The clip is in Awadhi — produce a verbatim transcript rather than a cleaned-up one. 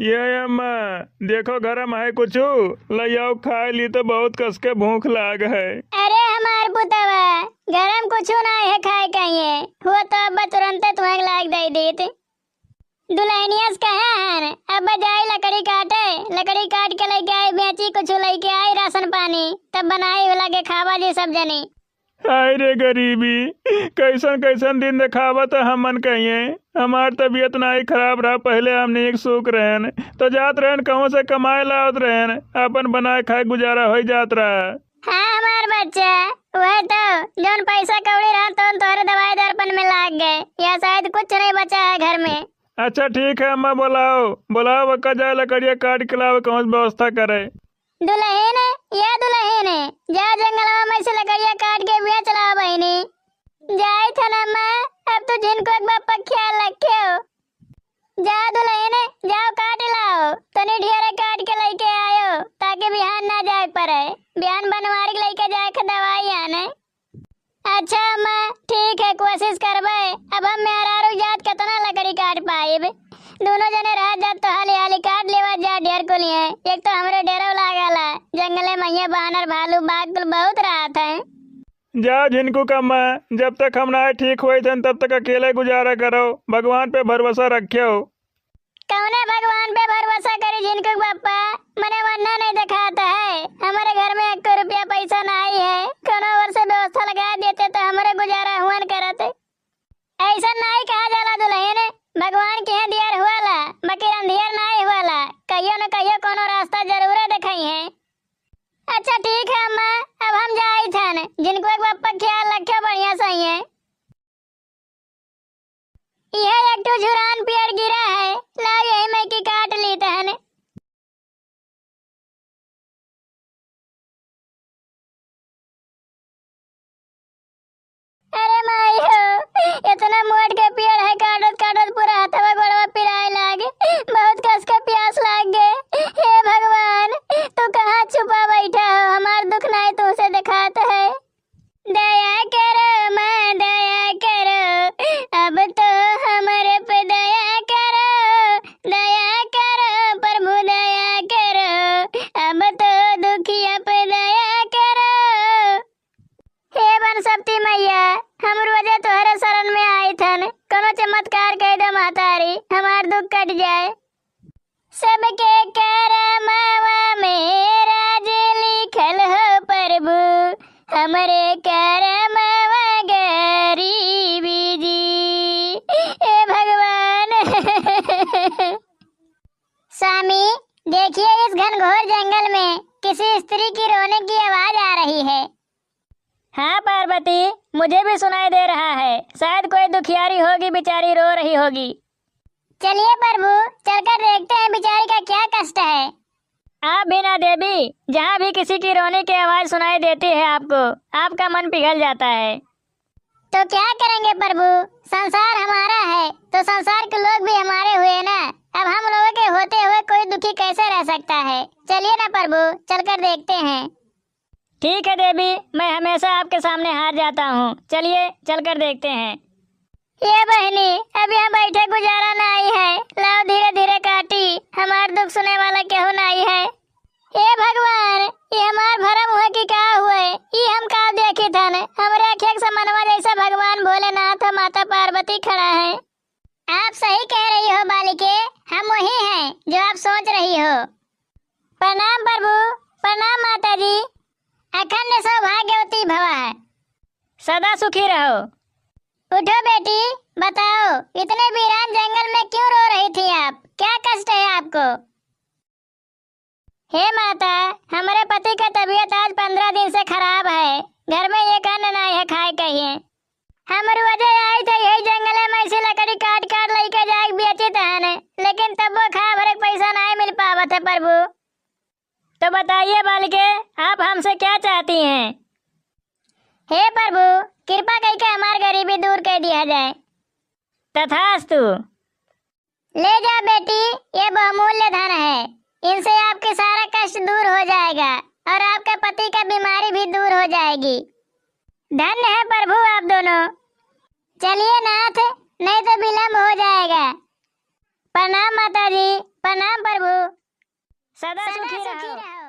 ये अम्मा, देखो घर में है कुछ, लइ आओ खाए ली तो बहुत कस के भूख लाग है। अरे हमार पुतवा, घर में कुछ ना है खाए कहिए, हुआ तो अब्बा तुरंते तुम्हें लाग दे देत। दुल्हनिया से कहे हन, "अब जाई लकड़ी काटे, लकड़ी काट के लइके आई, बेची कुछ लइके आई राशन पानी, तब बनाई लगे खावा जी सब जनी।" हाय रे गरीबी, कैसन कैसन दिन देखावत है हमन कहिए। हमार तबीयत नाई खराब रहा, पहले हम नीक सूख रहन, तो जात रहन कहूँ से कमाए लावत रहन, अपन बनाए खाए गुजारा होइ जात रहा। हाँ हमार बच्चा, वह तो जौन पैसा कौड़ी रहा तौन तोहरे दवाई दर्पण में लाग गए, या शायद कुछ नहीं बचा है घर में। अच्छा ठीक है अम्मा, बुलाओ, बुलाओ, वक्का जाए लकड़िया काट के लावे, कौन व्यवस्था करे। दुल्हन, या दुल्हन, जा जंगलवा में से लकड़िया काट के बेच लाओ बहिनी। जाई थन अम्मा, अब तू झिनको के बाप का ख्याल रखियो। जा दुल्हन, जाओ काट लाओ, तनी ढेरे काट के लइके आयो, ताकि बिहान ना जाए पड़े। बिहान बनवारी के लइके जाए के दवाई आने। अच्छा अम्मा, ठीक है, कोशिश करबे। अब हम मेहरारू जात कितना लकड़ी काट पाइब? दोनों जने रह जात तो हाली हाली काट लेवा जा ढेर को लिए। एक तो हमरे डेरो लागला, जंगले में ये बानर भालू बाघ कुल बहुत रहत है। जा झिनकू कम्मा, जब तक हम ना ठीक होई थन तब तक अकेले गुजारा करो, भगवान पे भरोसा रखियो। कौने भगवान पे भरोसा करी झिनकू के बप्पा, मने वन्ना नहीं दिखाता है। हमारे घर में एक रुपया पैसा नहीं है, कोनो ओर से व्यवस्था लगा देते तो हमारे गुजारा हुअन करत। ऐसा नहीं कहा जाला दुल्हन, भगवान के यहाँ दियर हुआला, बाकी अंधियर नहीं हुआला, कहियो न कहियो कोनो रास्ता जरूरे दिखाई है। अच्छा ठीक है अम्मा, अब हम जाई थन, झिनकू के बप्पा ख्याल रखियो बढ़िया सही है। यह एक ठो झुरान पेड़ गिरा है, लाओ यही में की काट ली तहन। अरे माई हो, इतना मोट के पेड़ है, काटत काटत पूरा हथवा गोड़वा पिराए लागे, बहुत कस के प्यास लाग गए। हे भगवान, तू कहाँ छुपा बैठा हो, हमार दुख नाई तुमसे दिखात है। दया करो माँ, दया करो, अब तो हमरे पे दया करो, दया करो प्रभु, दया करो, अब तो दुखिया पे दया करो। हे बन शक्ति मैया, हम रोजे तोहरे शरण में आई थन, कोनो चमत्कार कह दे महतारी, हमार दुख कट जाए। सबके करमवा में राज लिखल हो प्रभु, हमरे करमवा गरीबी जी, ए भगवान। स्वामी, देखिए इस घनघोर जंगल में किसी स्त्री की रोने की आवाज आ रही है। हाँ पार्वती, मुझे भी सुनाई दे रहा है, शायद कोई दुखियारी होगी, बेचारी रो रही होगी। चलिए प्रभु, चलकर देखते हैं बेचारी का क्या कष्ट है। आप भी ना देवी, जहाँ भी किसी की रोने की आवाज सुनाई देती है आपको, आपका मन पिघल जाता है। तो क्या करेंगे प्रभु, संसार हमारा है तो संसार के लोग भी हमारे हुए ना, अब हम लोगों के होते हुए कोई दुखी कैसे रह सकता है? चलिए ना प्रभु, चलकर देखते हैं। ठीक है देवी, मैं हमेशा आपके सामने हार जाता हूँ। चलिए, चलकर देखते हैं। ये बहिनी, अब यहाँ बैठे गुजारा नाई है, लाओ धीरे धीरे काटी, हमार दुख सुने वाला केहू नाई है। हे भगवान, ये हमार भरम हुए कि का हुए, ये हम का देखी थन, हमरे अखिया के समनवा जैसे भगवान भोलेनाथ और माता पार्वती खड़ा है। आप सही कह रही हो बालिके, हम वही हैं जो आप सोच रही हो। प्रणाम प्रभु, प्रणाम माता जी। अखंड सौभाग्यवती भवा है। सदा सुखी रहो। उठो बेटी, बताओ, इतने वीरान जंगल में क्यों रो रही थी आप? क्या कष्ट है आपको? हे माता, हमरे पति का तबीयत आज पन्द्रह दिन से खराब है। घर में एक अन्न नाई है खाए कहिए। हम रोजे आई थे यही जंगले में से लकड़ी काट काट लइके जाए बेचित हन, लेकिन तब वो खा भरे पैसा नाई मिल पावत है प्रभु। तो बताइए बालिके, आप हमसे क्या चाहती हैं? हे प्रभु, कृपा करके हमार गरीबी दूर कर दिया जाए। तथास्तु। ले जा बेटी, ये बहुमूल्य धन है, इनसे आपके सारा कष्ट दूर हो जाएगा और आपके पति का बीमारी भी दूर हो जाएगी। धन्य है प्रभु आप दोनों। चलिए नाथ, नहीं तो विलंब हो जाए। प्रणाम माता जी, प्रणाम प्रभु। सदा सदा सुखी सुखी रहो। रहो।